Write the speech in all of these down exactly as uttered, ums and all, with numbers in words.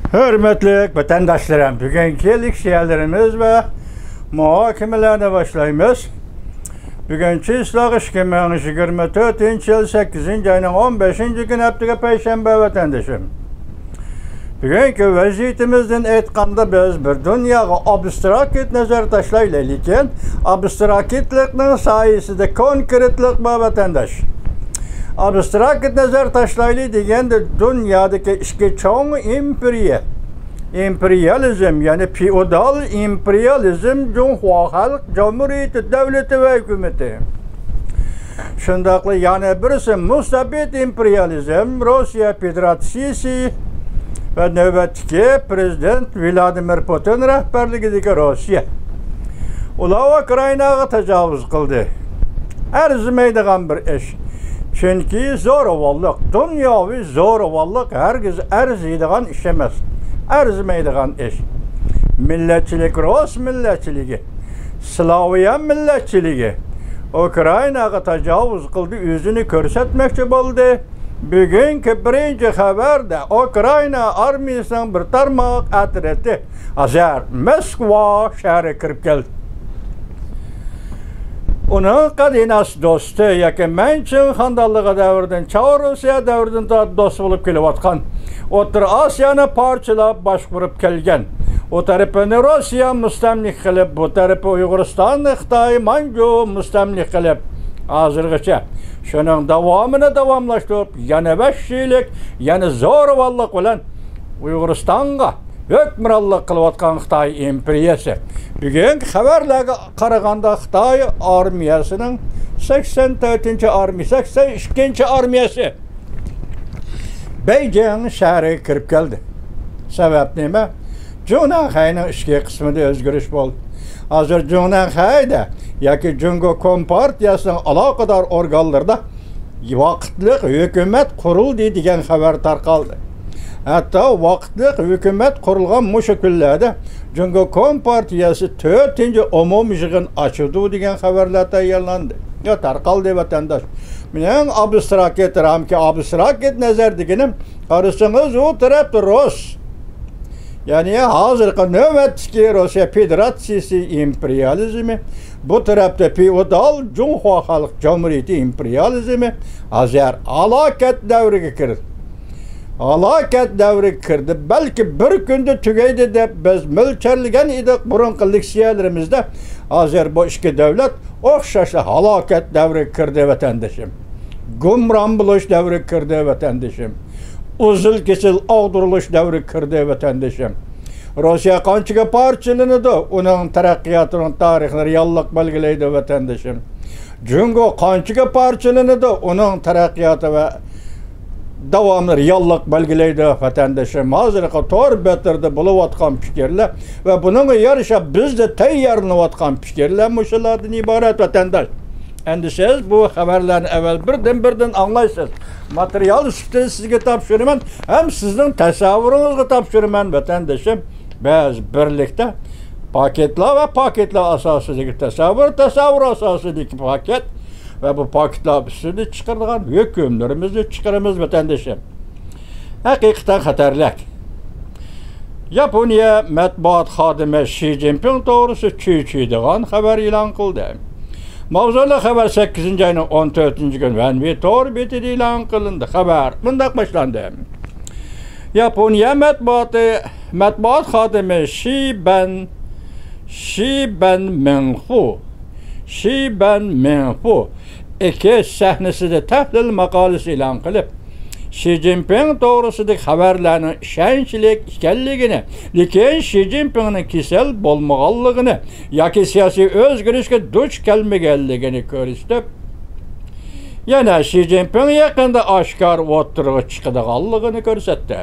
ھۆرمەتلىك ۋەتەنداشلىرىم، بۈگۈنكى لېكسىيەلىرىمىز ۋە مۇھاكىمىلەرنى باشلايمىز. بۈگۈن چىسلاغ ئىككى مىڭ يىگىرمە تۆتىنچى يىل سەككىزىنچى ئاينىڭ ئون بەشىنچى كۈنى، ھەپتىگە پەيشەنبە، ۋەتەندىشىم. بۈگۈنكى ۋەزىيىتىمىزدىن ئېيتقاندا، بىز بىر دۇنياغا ئابستراكت نەزەر تاشلايلى، لېكىن ئابستراكتلىقنىڭ سايىسىدە كونكرېتلىق بار، ۋەتەنداش. ئابستراكت نەزەر تاشلايلى دېگەندە، دۇنيادىكى ئىككى چوڭ ئىمپېرىيە، ئىمپېرىيالىزم، يەنى فېئودال ئىمپېرىيالىزم، جۇڭخۇا خەلق جۇمھۇرىيىتى دۆلىتى ۋە ھۆكۈمىتى. شۇنداقلا يەنە بىرسى مۇستەبىت ئىمپېرىيالىزم، روسىيە فېدېراتسىيىسى ۋە نۆۋەتتىكى پىرېزىدېنت ۋلادىمىر پۇتىن رەھبەرلىكىدىكى روسىيە. ئۇلار ئۇكرائىناغا تاجاۋۇز قىلدى. ئەرزىمەيدىغان بىر ئىش. چۈنكى زورىۋاللىق، دۇنياۋى زورىۋاللىق ھەرگىز ئەرزىيدىغان ئىش ئەمەس. ئەرزىمەيدىغان ئىش. مىللەتچىلىك، رۇس مىللەتچىلىكى، سلاۋيان مىللەتچىلىكى ئۇكرائىناغا تاجاۋۇز قىلدى، ئۆزىنى كۆرسەتمەكچى بولدى. بۈگۈنكى بىرىنچى خەۋەردە ئۇكرائىنا ئارمىيىسىنىڭ بىر تارماق ئەترىتى ھازىر موسكۋا شەھىرىگە كىرىپ كەلدى. ئۇنىڭ قەدىناس دوستى ياكى مەنچىڭ خاندانلىقى دەۋرىدىن، چاۋ رۇسىيە دەۋرىدىن تارتىپ دوست بولۇپ كېلىۋاتقان، ئوتتۇرا ئاسىيانى پارچىلاپ باشقۇرۇپ كەلگەن، ئۇ تەرىپىنى رۇسىيە مۇستەملىكە قىلىپ، بۇ تەرىپى ئۇيغۇرىستاننى خىتاي، مانجۇ مۇستەملىكە قىلىپ، ھازىرغىچە شۇنىڭ داۋامىنى داۋاملاشتۇرۇپ، يەنە ۋەھشىيلىك، يەنە زورىۋاللىق بىلەن ئۇيغۇرىستانغا ھۆكۈمرانلىق قىلىۋاتقان خىتاي ئىمپېرىيەسى بۈگۈنكى خەۋەرلەرگە قارىغاندا، خىتاي ئارمىيەسىنىڭ سەكسەن تۆتىنچى ئارمىيە، سەكسەن ئىككىنچى ئارمىيەسى بېيجىڭ شەھىرىگە كىرىپ كەلدى. سەۋەب نېمە؟ جۇڭنەنخەينىڭ ئىچكى قىسمىدا ئۆزگىرىش بولدى. ھازىر جۇڭنەنخەيدە ياكى جۇڭگو كومپارتىيەسىنىڭ ئالاقىدار ئورگانلىرىدا ۋاقىتلىق ھۆكۈمەت قۇرۇلدى دېگەن خەۋەر تارقالدى. ھەتتا ۋاقىتلىق ھۆكۈمەت قۇرۇلغان مۇشۇ كۈنلەردە جۇڭگو كومپارتىيەسى تۆتىنچى ئومۇمىي يىغىن ئاچىدۇ دېگەن خەۋەرلەر تەييارلاندى. يا تارقالدى، ۋەتەنداش. مېنىڭ ئابستراكت رامكا، ئابستراكت نەزەر دېگىنىم، قارىسىڭىز، ئۇ تەرەپتە رۇس، يەنى ھازىرقى نۆۋەتتىكى رۇسىيە فېدېراتسىيىسى ئىمپېرىيالىزمى، بۇ تەرەپتە فېئودال جۇڭخۇا خەلق جۇمھۇرىيىتى ئىمپېرىيالىزمى ھازىر ھالاكەت دەۋرىگە كىردى. ھالاكەت دەۋرىگە كىردى. بەلكى بىر كۈندە تۈگەيدۇ دەپ بىز مۆلچەرلىگەن ئىدۇق بۇرۇنقى لېكسىيەلىرىمىزدە. ھازىر بۇ ئىككى دۆلەت ئوخشاشلا ھالاكەت دەۋرىگە كىردى، ۋەتەندىشىم. گۇمران بولۇش دەۋرىگە كىردى، ۋەتەندىشىم. ئۈزۈل-كېسىل ئاغدۇرۇلۇش دەۋرىگە كىردى، ۋەتەندىشىم. روسىيە قانچىگە پارچىلىنىدۇ، ئۇنىڭ تەرەققىياتىنىڭ تارىخىنى رېئاللىق بەلگىلەيدۇ، ۋەتەندىشىم. جۇڭگو قانچىگە پارچىلىنىدۇ، ئۇنىڭ تەرەققىياتى ۋە داۋامى رېئاللىق بەلگىلەيدۇ، ۋەتەندىشىم. ھازىرقى تور بەتلىرىدە بولۇۋاتقان پىكىرلەر ۋە بۇنىڭغا يارىشا بىزدە تەييارلىنىۋاتقان پىكىرلەر مۇشۇلاردىن ئىبارەت، ۋەتەنداش. ئەمدى سىز بۇ خەۋەرلەرنى ئەۋۋەل بىردىن-بىردىن ئاڭلايسىز. ماتېرىيال سۈپىتىدە سىزگە تاپشۇرىمەن ھەم سىزنىڭ تەسەۋۋۇرىڭىزغا تاپشۇرىمەن، ۋەتەندىشىم. بىز بىرلىكتە پاكىتلار ۋە پاكىتلار ئاساسىدىكى تەسەۋۋۇر، تەسەۋۋۇر ئاساسىدىكى پاكىت ۋە بۇ پاكىتلار ئۈستىدە چىقىرىدىغان ھۆكۈملىرىمىزنى چىقىرىمىز، ۋەتەندىشىم. ھەقىقەتەن خەتەرلىك. ياپونىيە مەتبۇئات خادىمى شى جىنپىڭ توغرىسىدا چۈچۈيدىغان خەۋەر ئېلان قىلدى. ماۋزۇلۇق خەۋەر سەككىزىنچى ئاينىڭ ئون تۆتىنچى كۈنى ۋەنۋى تور بېتىدە ئېلان قىلىندى. خەۋەر مۇنداق باشلاندى. ياپونىيە مەتبۇئاتى، مەتبۇئات خادىمى شى بەن، شى بەن مىڭفۇ، شى بەن مىڭفۇ ئېكىس سەھنىسىدە تەھلىل ماقالىسى ئېلان قىلىپ، شى جىنپىڭ توغرىسىدىكى خەۋەرلەرنىڭ ئىشەنچلىك ئىكەنلىكىنى، لېكىن شى جىنپىڭنىڭ كېسەل بولمىغانلىقىنى ياكى سىياسىي ئۆزگىرىشكە دۇچ كەلمىگەنلىكىنى كۆرسىتىپ، يەنە شى جىنپىڭ يېقىندا ئاشكارا ئوتتۇرىغا چىقىدىغانلىقىنى كۆرسەتتى.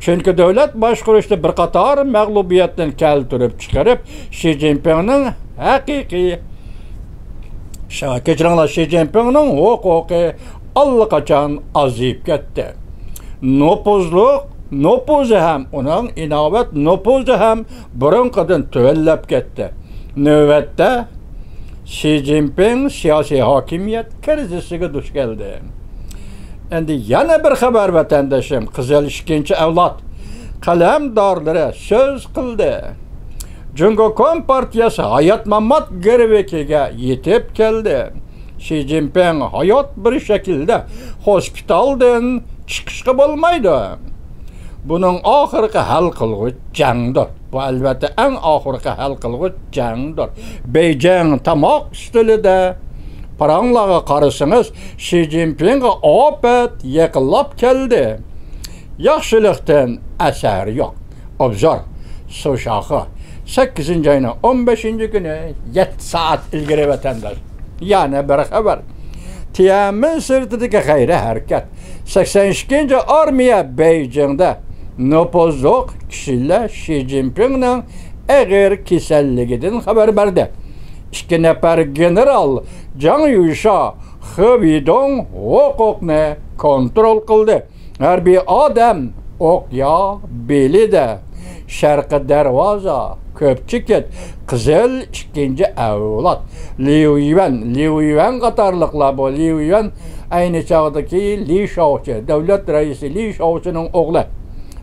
چۈنكى دۆلەت باشقۇرۇشتا بىر قاتار مەغلۇبىيەتتىن كەلتۈرۈپ چىقىرىپ، شى جىنپىڭنىڭ ھەقىقىي، شا-، كەچۈرۈڭلار، شى جىنپىڭنىڭ ھوقۇقى ئاللىقاچان ئازىيىپ كەتتى. نوپۇزلۇق، نوپۇزى ھەم، ئۇنىڭ ئىناۋەت نوپۇزى ھەم بۇرۇنقىدىن تۆۋەنلەپ كەتتى. نۆۋەتتە شى جىنپىڭ سىياسىي ھاكىمىيەت كىرىزىسىگە دۇچ كەلدى. ئەمدى يەنە بىر خەۋەر، ۋەتەندىشىم. قىزىل ئىككىنچى ئەۋلاد. قەلەمدارلىرى سۆز قىلدى. جۇڭگو كومپارتىيەسى ھايات-مامات گىرۋىكىگە يېتىپ كەلدى. شى جىنپىڭ ھايات بىر شەكىلدە خوسپىتالدىن چىقىشقا بولمايدۇ. بۇنىڭ ئاخىرقى ھەل قىلغۇچ جەڭدۇر. بۇ، ئەلۋەتتە، ئەڭ ئاخىرقى ھەل قىلغۇچ جەڭدۇر. بېيجىڭ تاماق ئۈستىلىدە پاراڭلارغا قارىسىڭىز، شى جىنپىڭغا ئاپەت يېقىنلاپ كەلدى. ياخشىلىقتىن ئەسەر يوق. ئوبزور، سۇشاخې، سەككىزىنچى ئاينىڭ ئون بەشىنچى كۈنى، يەتتە سائەت ئىلگىرى، ۋەتەنداش. يەنە بىر خەۋەر. تيەنئەنمېن سىرتىدىكى غەيرىي ھەرىكەت. سەكسەن ئىككىنچى ئارمىيە بېيجىڭدا نوپۇزلۇق كىشىلەر شى جىنپىڭنىڭ ئېغىر كېسەللىكىدىن خەۋەر بەردى. ئىككى نەپەر گېنېرال جاڭ يۈشا، خې ۋېيدۇڭ ھوقۇقنى كونترول قىلدى. ھەربىي ئادەم ئوقيا، بېلىدە، شەرقىي دەرۋازا، كۆپ چېكىت، قىزىل ئىككىنچى ئەۋلاد، ليۇ يۈەن، ليۇ يۈەن قاتارلىقلار، بۇ ليۇ يۈەن ئەينى چاغدىكى لى شاۋچى، دۆلەت رەئىسى لى شاۋچىنىڭ ئوغلى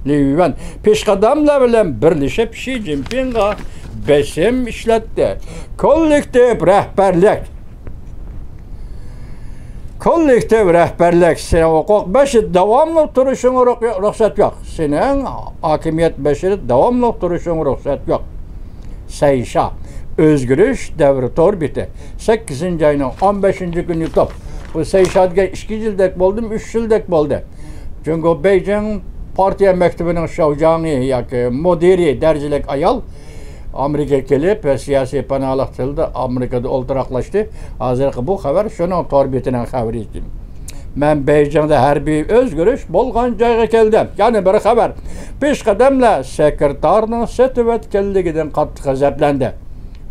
ليۇ يۈەن پېشقەدەملەر بىلەن بىرلىشىپ شى جىنپىڭغا بېسىم ئىشلەتتى. كوللېكتىپ رەھبەرلىك كوللېكتىپ رەھبەرلىك، سېنىڭ ھوقۇق بەشى داۋاملىق تۇرۇشۇڭغا رۇخ-، رۇخسەت يوق. سېنىڭ ھاكىمىيەت بەشىدە داۋاملىق تۇرۇشۇڭغا رۇخسەت يوق. سەيشا، ئۆزگىرىش دەۋرى تور بېتى. سەككىزىنچى ئاينىڭ ئون بەشىنچى كۈنى يۇتۇپ. بۇ سەيشا دېگەن ئىككى يىلدەك بولدىمۇ، ئۈچ يىلدەك بولدى. جۇڭگو بېيجىڭ پارتىيە مەكتىپىنىڭ شياۋجياڭى ياكى مۇدىرى دەرىجىلىك ئايال ئامېرىكىغا كېلىپ، سىياسىي پاناھلىق تىلىدا ئامېرىكىدا ئولتۇراقلاشتى. ھازىرقى بۇ خەۋەر شۇنىڭ تور بېتىنىڭ خەۋىرى ئىكەن. مەن بېيجىڭدا ھەربىي ئۆزگىرىش بولغان جايغا كەلدىم. يەنە بىر خەۋەر. پېشقەدەملەر سېكرېتارنىڭ سېتىۋەتكەنلىكىدىن قاتتىق غەزەپلەندى.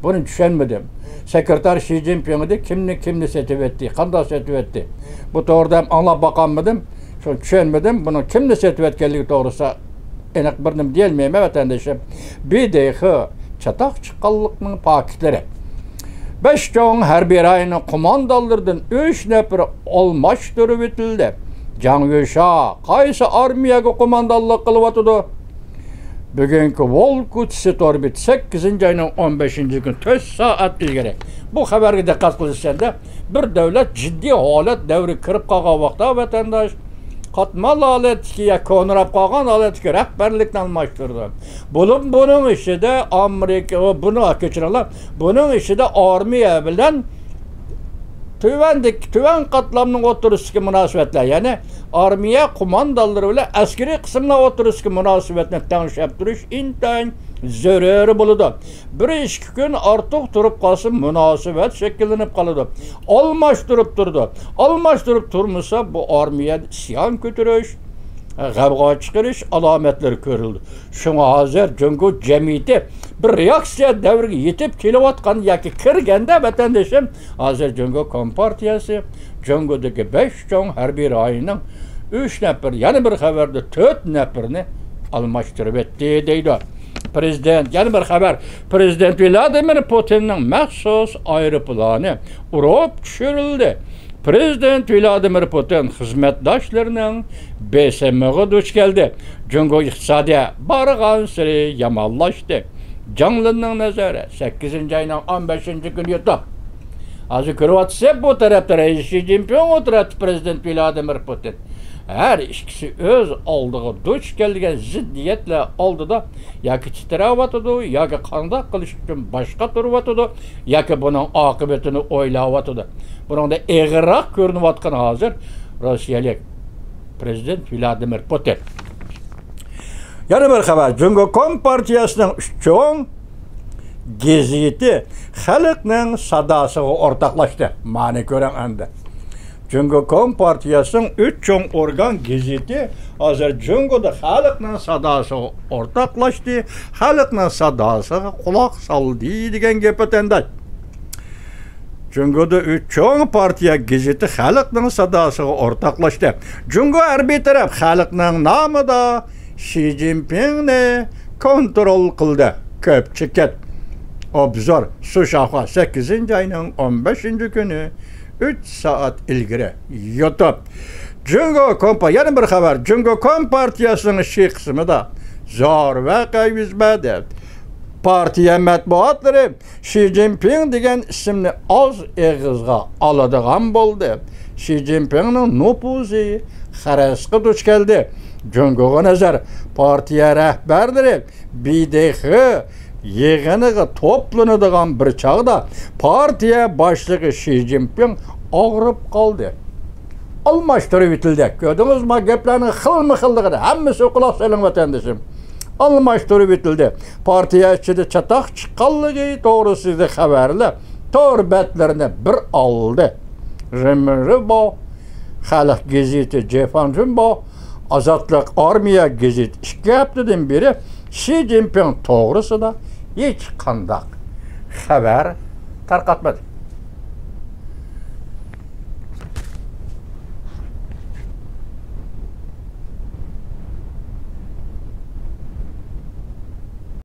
بۇنى چۈشەنمىدىم. سېكرېتار شى جىنپىڭ ئىدى، كىمنى، كىمنى سېتىۋەتتى، قانداق سېتىۋەتتى؟ بۇ توغرىدا ھەم ئاڭلاپ باقالمىدىم. شۇنى چۈشەنمىدىم. بۇنىڭ كىمنى سېتىۋەتكەنلىكى توغرىسىدا ئېنىق بىر نېمە دېيەلمەيمەن، ۋەتەندىشىم. بى دې خې چاتاق چىققانلىقنىڭ پاكىتلىرى. بەش چوڭ ھەربىي رايوننىڭ قوماندانلىرىدىن ئۈچ نەپىرى ئالماشتۇرۇۋېتىلدى. جاڭ يۈشا قايسى ئارمىيەگە قوماندانلىق قىلىۋاتىدۇ؟ بۈگۈنكى ۋول كۇتىسى تور بېتى، سەككىزىنچى ئاينىڭ ئون بەشىنچى كۈنى، تۆت سائەت ئىلگىرى. بۇ خەۋەرگە دىققەت قىلىش سەندە، بىر دۆلەت جىددىي ھالەت دەۋرىگە كىرىپ قالغان ۋاقىتتا، ۋەتەنداش، قاتمال ھالەتتىكى يا كونىراپ قالغان ھالەتتىكى رەھبەرلىكنى ئالماشتۇردى. بولۇپ بۇنىڭ ئىچىدە ئامېرىكا، بۇنى كەچۈرۈڭلار، بۇنىڭ ئىچىدە ئارمىيە بىلەن تۆۋەندىكى، تۆۋەن قاتلامنىڭ ئوتتۇرىسىدىكى مۇناسىۋەتلەر، يەنى ئارمىيە قوماندانلىرى بىلەن ئەسكىرىي قىسىملار ئوتتۇرىسىدىكى مۇناسىۋەتنى تەڭشەپ تۇرۇش ئىنتايىن زۆرۈر بولىدۇ. بىر ئىككى كۈن ئارتۇق تۇرۇپ قالسا، مۇناسىۋەت شەكىللىنىپ قالىدۇ. ئالماشتۇرۇپ تۇرىدۇ. ئالماشتۇرۇپ تۇرمىسا، بۇ ئارمىيەدە ئىسيان كۆتۈرۈش، غەۋغا چىقىرىش ئالامەتلىرى كۆرۈلىدۇ. شۇڭا ھازىر جۇڭگو جەمئىيىتى بىر رېئاكسىيە دەۋرىگە يېتىپ كېلىۋاتقان ياكى كىرگەندە، ۋەتەندىشىم، ھازىر جۇڭگو كومپارتىيەسى جۇڭگودىكى بەش چوڭ ھەربىي رايوننىڭ ئۈچ نەپىرى، يەنە بىر خەۋەردە تۆت نەپىرىنى ئالماشتۇرۇۋەتتى دەيدۇ. پرېزىدېنت، يەنە بىر خەۋەر، پرېزىدېنت ۋلادىمىر پۇتىننىڭ مەخسۇس ئايروپىلانى ئۇرۇپ چۈشۈرۈلدى. پرېزىدېنت ۋلادىمىر پۇتىن خىزمەتداشلىرىنىڭ بېسىمىغا دۇچ كەلدى. جۇڭگو ئىقتىسادى بارغانسېرى يامانلاشتى. جاڭ لىننىڭ نەزىرى، سەككىزىنچى ئاينىڭ ئون بەشىنچى كۈنى يۇتۇپ. ھازىر كۆرۈۋاتىسىز، بۇ تەرەپتە رەئىس شى جىنپىڭ، ئۇ تەرەپتە پرېزىدېنت ۋلادىمىر پۇتىن. ھەر ئىككىسى ئۆز ئالدىغا دۇچ كەلگەن زىددىيەتلەر ئالدىدا ياكى تىترەۋاتىدۇ، ياكى قانداق قىلىش ئۈچۈن باش قاتۇرۇۋاتىدۇ، ياكى بۇنىڭ ئاقىۋىتىنى ئويلاۋاتىدۇ. بۇنىڭدا ئېغىرراق كۆرۈنۈۋاتقىنى ھازىر روسىيەلىك پرېزىدېنت ۋلادىمىر پۇتىن. يەنە بىر خەۋەر، جۇڭگو كومپارتىيەسىنىڭ ئۈچ چوڭ گېزىتى خەلقنىڭ ساداسىغا ئورتاقلاشتى. مانا كۆرۈڭ ئەمدى. جۇڭگو كومپارتىيەسىنىڭ ئۈچ چوڭ ئورگان گېزىتى ھازىر جۇڭگودا خەلقنىڭ ساداسىغا ئورتاقلاشتى، خەلقنىڭ ساداسىغا قۇلاق سالدى دېگەن گەپ، ۋەتەنداش. جۇڭگودا ئۈچ چوڭ پارتىيە گېزىتى خەلقنىڭ ساداسىغا ئورتاقلاشتى. جۇڭگو ھەربىي تەرەپ خەلقنىڭ نامىدا شى جىنپىڭنى كونترول قىلدى. كۆپ چېكىت. ئوبزور، سۇشاخۇا، سەككىزىنچى ئاينىڭ ئون بەشىنچى كۈنى، ئۈچ سائەت ئىلگىرى. يۇتۇپ. جۇڭگو كومپا-، يەنە بىر خەۋەر. جۇڭگو كومپارتىيەسىنىڭ ئىچكى قىسمىدا زور ۋەقە يۈز بەردى. پارتىيە مەتبۇئاتلىرى شى جىنپىڭ دېگەن ئىسىمنى ئاز ئېغىزغا ئالىدىغان بولدى. شى جىنپىڭنىڭ نوپۇزى خەرەسكە دۇچ كەلدى. جۇڭگوغا نەزەر، پارتىيە رەھبەرلىرى بىدېخ يىغىنىغا توپلىنىدىغان بىر چاغدا پارتىيە باشلىقى شى جىنپىڭ ئاغرىپ قالدى. ئالماشتۇرۇۋېتىلدى. كۆردىڭىزمۇ، گەپلەرنىڭ خىلمۇ خىللىقىنى؟ ھەممىسىگە قۇلاق سېلىڭ، ۋەتەندىشىم. ئالماشتۇرۇۋېتىلدى. پارتىيە ئىچىدە چاتاق چىققانلىقى توغرىسىدىكى خەۋەرلەر تور بەتلىرىنى بىر ئالدى. رېنمىنرېنباۋ، خەلق گېزىتى، جېفاڭجۈنباۋ، ئازادلىق ئارمىيە گېزىتى ئىككى ھەپتىدىن بېرى شى جىنپىڭ توغرىسىدا ھېچقانداق خەۋەر تارقاتمىدى.